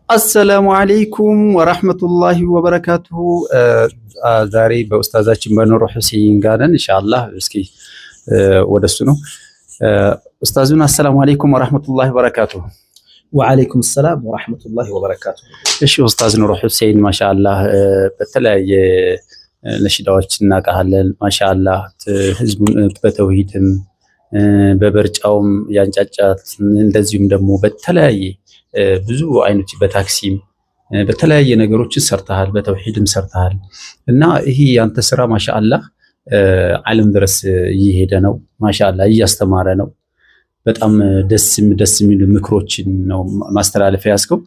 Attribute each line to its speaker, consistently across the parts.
Speaker 1: السلام عليكم ورحمة الله وبركاته። ዛሬ በኡስታዛችን በኑሩ ሁሴን ጋር ነን። ኢንሻአላህ እስኪ ወደሱ ነው። ኡስታዙን السلام عليكم ورحمة الله وبركاته።
Speaker 2: وعليكم السلام ورحمة الله وبركاته።
Speaker 1: እሺ ኡስታዝ ኑሩ ሁሴን ማሻአላህ በተለያየ ነሽዳዎች እናውቃለን። ማሻአላህ ህዝቡን በተውሂድም በበርጫውም ያንጫጫት፣ እንደዚሁም ደግሞ በተለያየ ብዙ አይነት በታክሲም በተለያየ ነገሮችን ሰርተሃል፣ በተውሂድም ሰርተሃል እና ይሄ ያንተ ስራ ማሻአላህ ዓለም ድረስ እየሄደ ነው። ማሻአላህ እያስተማረ ነው። በጣም ደስ ደስ የሚሉ ምክሮችን ነው ማስተላለፍ ያዝከው።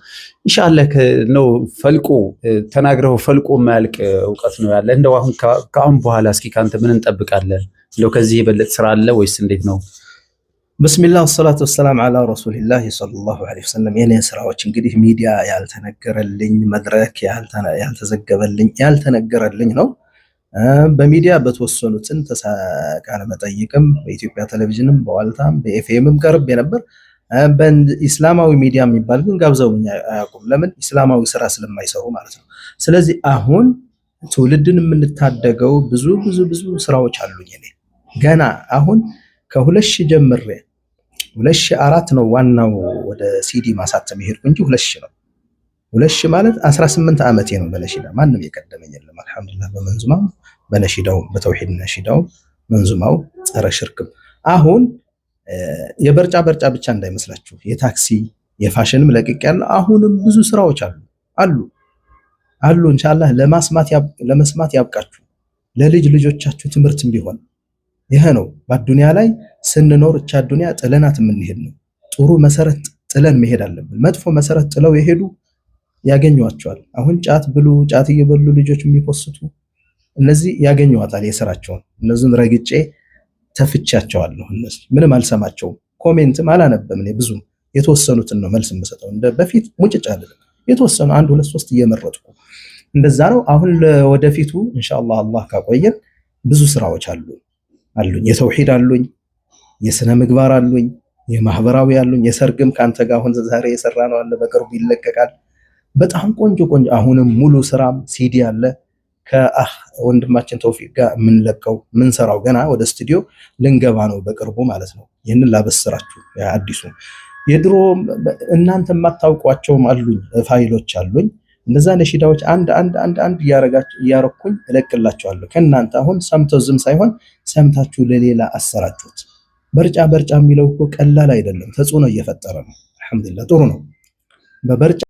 Speaker 1: ኢንሻአላህ ነው ፈልቆ ተናግረው ፈልቆ የማያልቅ እውቀት ነው ያለ። እንደው አሁን ከአሁን በኋላ እስኪ ካንተ ምን እንጠብቃለን? እንደው ከዚህ የበለጠ ስራ አለ ወይስ እንዴት ነው?
Speaker 2: بسم الله والصلاة والسلام على رسول الله صلى الله عليه وسلم። የኔ ስራዎች እንግዲህ ሚዲያ ያልተነገረልኝ፣ መድረክ ያልተዘገበልኝ፣ ያልተነገረልኝ ነው። በሚዲያ በተወሰኑትን ቃለ መጠይቅም በኢትዮጵያ ቴሌቪዥንም በዋልታም በኤፍኤምም ቀርቤ ነበር። በኢስላማዊ ሚዲያ የሚባል ግን ጋብዘውኝ አያውቁም። ለምን? ኢስላማዊ ስራ ስለማይሰሩ ማለት ነው። ስለዚህ አሁን ትውልድን የምንታደገው ብዙ ብዙ ብዙ ስራዎች አሉኝ። እኔ ገና አሁን ከ2000 ጀምሬ፣ 2004 ነው ዋናው ወደ ሲዲ ማሳተም የሄድኩ እንጂ 2000 ነው። 2000 ማለት 18 ዓመቴ ነው በነሺዳ፣ ማንም የቀደመኝ የለም። አልሐምዱሊላህ በመንዙማው፣ በነሺዳው፣ በተውሂድ ነሺዳው፣ መንዙማው፣ ጸረ ሽርክም። አሁን የበርጫ በርጫ ብቻ እንዳይመስላችሁ፣ የታክሲ የፋሽንም ለቅቅ ያለ አሁንም ብዙ ስራዎች አሉ አሉ አሉ። ኢንሻአላህ ለመስማት ያብቃችሁ፣ ለልጅ ልጆቻችሁ ትምህርትም ቢሆን ይሄ ነው። በአዱንያ ላይ ስንኖር እቻ አዱንያ ጥለናት የምንሄድ ነው። ጥሩ መሰረት ጥለን መሄድ አለብን። መጥፎ መሰረት ጥለው የሄዱ ያገኟቸዋል። አሁን ጫት ብሉ፣ ጫት እየበሉ ልጆች የሚፖስቱ እነዚህ ያገኟታል የስራቸውን። እነዚህን ረግጬ ተፍቻቸዋለሁ። እነዚህ ምንም አልሰማቸውም፣ comment ም አላነበም። እኔ ብዙም የተወሰኑትን ነው መልስ የምሰጠው። እንደ በፊት ሙጭጭ አይደለም። የተወሰኑ አንድ ሁለት ሶስት እየመረጥኩ እንደዛ ነው። አሁን ለወደፊቱ ኢንሻአላህ አላህ ካቆየን ብዙ ስራዎች አሉ አሉኝ። የተውሂድ አሉኝ፣ የስነ ምግባር አሉኝ፣ የማህበራዊ አሉኝ፣ የሰርግም ከአንተ ጋር አሁን ዛሬ የሰራ ነው አለ፣ በቅርቡ ይለቀቃል። በጣም ቆንጆ ቆንጆ አሁንም ሙሉ ስራም ሲዲ አለ ከአህ ወንድማችን ተውፊቅ ጋር የምንለቀው፣ የምንሰራው፣ ገና ወደ ስቱዲዮ ልንገባ ነው በቅርቡ ማለት ነው። ይህንን ላበስራችሁ። አዲሱ የድሮ እናንተ የማታውቋቸውም አሉኝ፣ ፋይሎች አሉኝ። እነዛ ነሺዳዎች አንድ አንድ አንድ አንድ እያረኩኝ እለቅላቸዋለሁ። ከእናንተ አሁን ሰምተው ዝም ሳይሆን ሰምታችሁ ለሌላ አሰራችሁት። በርጫ በርጫ የሚለው እኮ ቀላል አይደለም፣ ተጽዕኖ እየፈጠረ ነው። አልሐምዱሊላህ ጥሩ ነው። በበርጫ